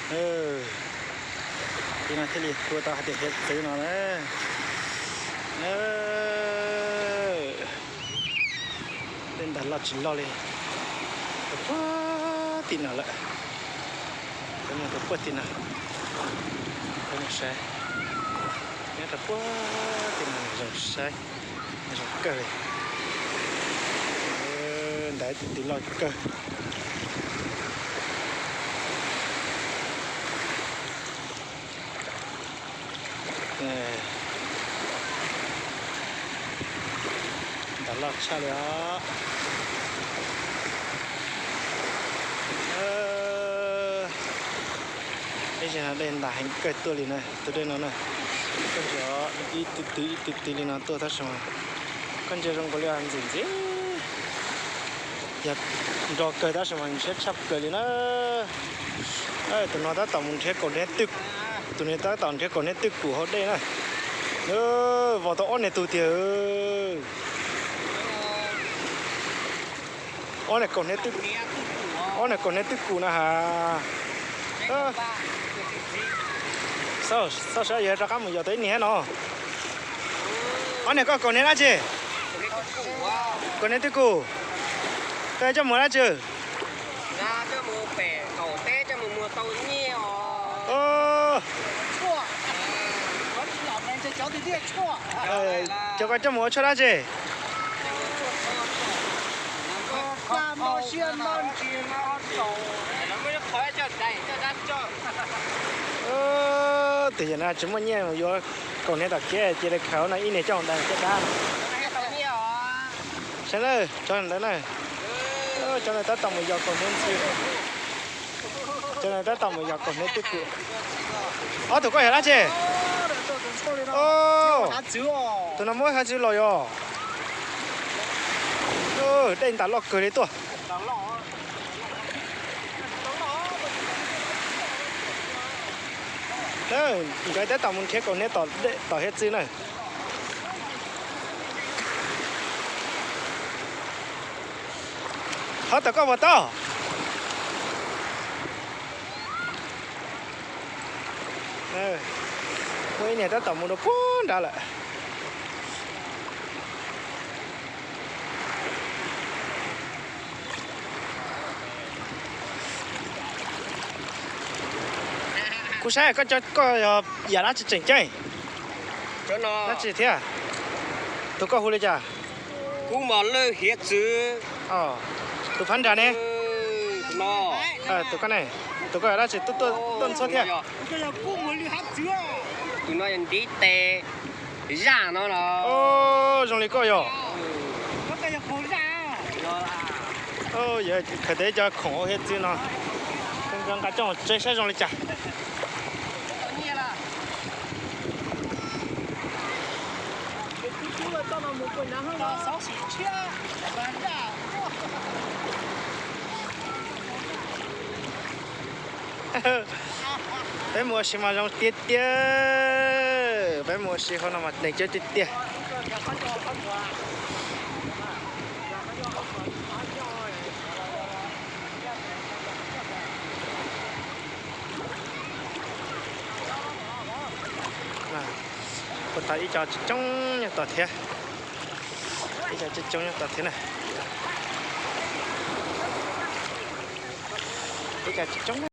Tim no thiaj li hu tau hais tias hiav txwv no na. Dej ntas loj tsis loj li, rau puag tim no lawm. Peb mus rau puag tim no, peb mus saib, nyob rau puag tim no zoo saib, zoo kawg li. Ntawd tus twg loj kawg. Ntas loj tshaj li os. Ib zaug no dej ntas heev kawg tuaj li na, tus dej no na. Koj ntsia ib tw tw ib tw tw li no tuaj tab sis mas koj ntsia zoo nkaus li ntxim ntxim, yog nro kawg tab sis mas ntshiab tshaj plaws li na. Tus no tab tom mus nrhiav kaus hniav twj, tus no tab tom nrhiav kaus hniav twj kum hauv dej na. Vau tau ob niag tug tiag. Ob niag kaus hniav twj, ob niag kaus hniav twj kum na has. Xauj saib yog rov qab mus yos tau ib niag no. Ob niag koj kaus hniav dab tsi? Kaus hniav twj kum. Koj coj mus dab tsi? Cov koj coj mus ua tshuaj dab tsi? Twb yog no tsis muaj nyiaj mus yuav kaus hniav tom kev cia li khaws no ib niag coj mus dai caj dab. Saib na, cov ntawd na, cov no tab tom mus yos kaus hniav ntxhw. Cov no tab tom mus yos kaus hniav twj kum. Ob tug koj yog dab tsi? Tus no muab hav txwv los yog. Dej ntas loj kawg li tuaj. Nkawd tab tom mus nrhiav kaus hniav tom hiav txwv na. Qhov tom koj puas tau? Muaj ib niag tab tom mus rau puag nrad lawm. Kuv saib koj, koj yog yam dab tsi tseem ceeb? Dab tsi thiab? Tus koj hu li cas? Kuv mas Lwj Hiav Txwv. Tus phab nrad ne? Tus koj ne? Tus koj yog dab tsi tuaj ntxhuab thiab? Tus no yog ntiv tes zaj no los. Zoo li koj yog. Khaws tau ib co khoom hauv hiav txwv no, nqa coj tsev saib zoo li cas. Peb mus ua si mas zoo tiag tiag, peb mus ua si hauv no mas neeg coob tiag tiag. Ua tau ib co coob coob nyob tod thiab. Ib co coob coob nyob tod thiab na. Ib co coob coob.